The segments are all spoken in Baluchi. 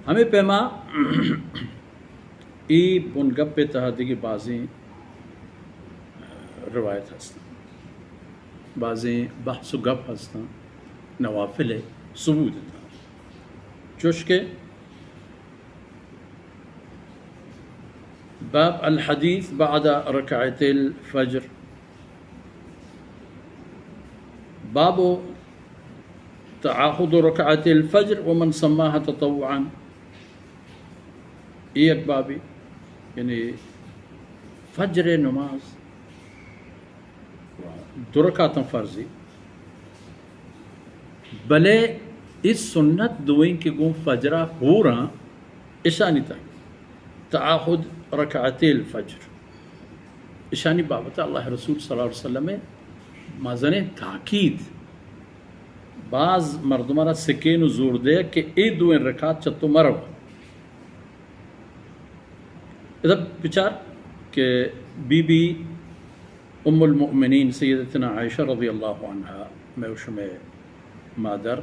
ہمے پیما اے بنگپ ءِ تہا دگہ بازیں روایت ہست، بازیں بحث و گپ ہستاں نوافل ءِ ثبوت ءِ تہا، چوش کہ باب الحديث بعد ركعتي الفجر، باب تعاهد ركعتي الفجر ومن سماها تطوعا۔ اے یک بابے، یعنی فجر ءِ نماز دو رکعتاں فرضی، بلے اے سنت دوئیں کہ گوں فجر ءَ ہوراں، اشانی تہا تعاهد ركعتي الفجر، اشانی بابت ءَ اللہ ءِ رسول صلی اللہ علیہ وسلم ءِ مزنیں تاکید، باز مردماں را سکین و زور دئیگ کہ اے دوئیں رکعت چہ تو مرو۔ ادا بچار کہ بی بی ام المؤمنین سیدتنا عائشہ رضی اللہ عنہا، مئے و شمئے مادر،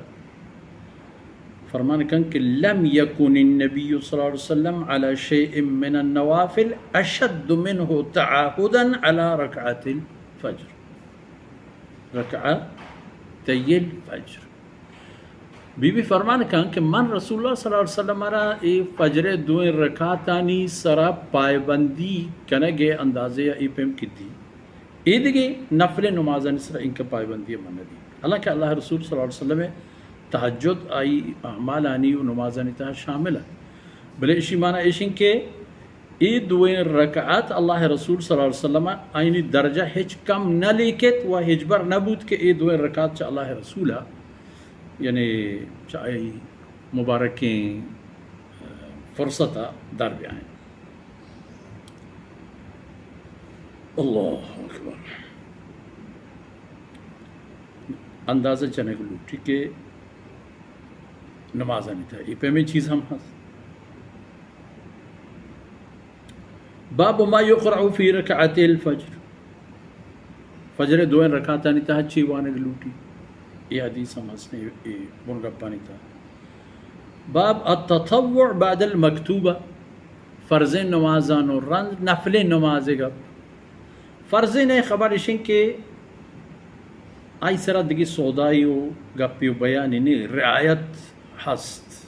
فرمان کن کہ لم يكن النبي صلى الله عليه وسلم على شيء من النوافل أشد منه تعاهدا على ركعتي الفجر، ركعتي الفجر۔ بی بی فرمان کن کہ من رسول اللہ صلی اللہ علیہ وسلم ءَ را اے فجر ءِ دوئیں رکعتانی سرا پائبندی کنگ ءِ اندازہ ءَ اے پیم کتی، اے دگہ نفل نمازانی سرا اینکہ پائبندی من نہ دیت، حالانکہ اللہ ءِ رسول صلی اللہ علیہ وسلم ءِ تہجد آئی اعمالانی و نمازانی تہا شامل انت، بلے اشی معنی ایش انت کہ اے دوئیں رکعت اللہ ءِ رسول صلی اللہ علیہ وسلم ءَ آئینی درجہ ہچ کم نہ لیکت و ہچبر نہ بوت کہ اے دوئیں رکعت چہ اللہ ءِ رسول ءَ، یعنی چہ آئی مبارکیں فرصت ءَ در بیائیں۔ اللہ اکبر۔ اندازہ جنگ لوٹی کہ نمازانی تہا اے پیمیں چیز ہم ہست۔ باب ما يقرأ في ركعتي الفجر، فجر ءِ دوئیں رکعتانی تہا چی وانگ لوٹی؟ اے حدیث ہم ہست اے بنگپانی تہا۔ باب التطوع بعد المكتوبة، فرضیں نمازاں و رند نفلیں نماز ءِ گپ۔ فرضیں ءِ خبر اش انت کہ آئی سرا دگہ سودائی و گپے و بیانے نی، رعایت ہست۔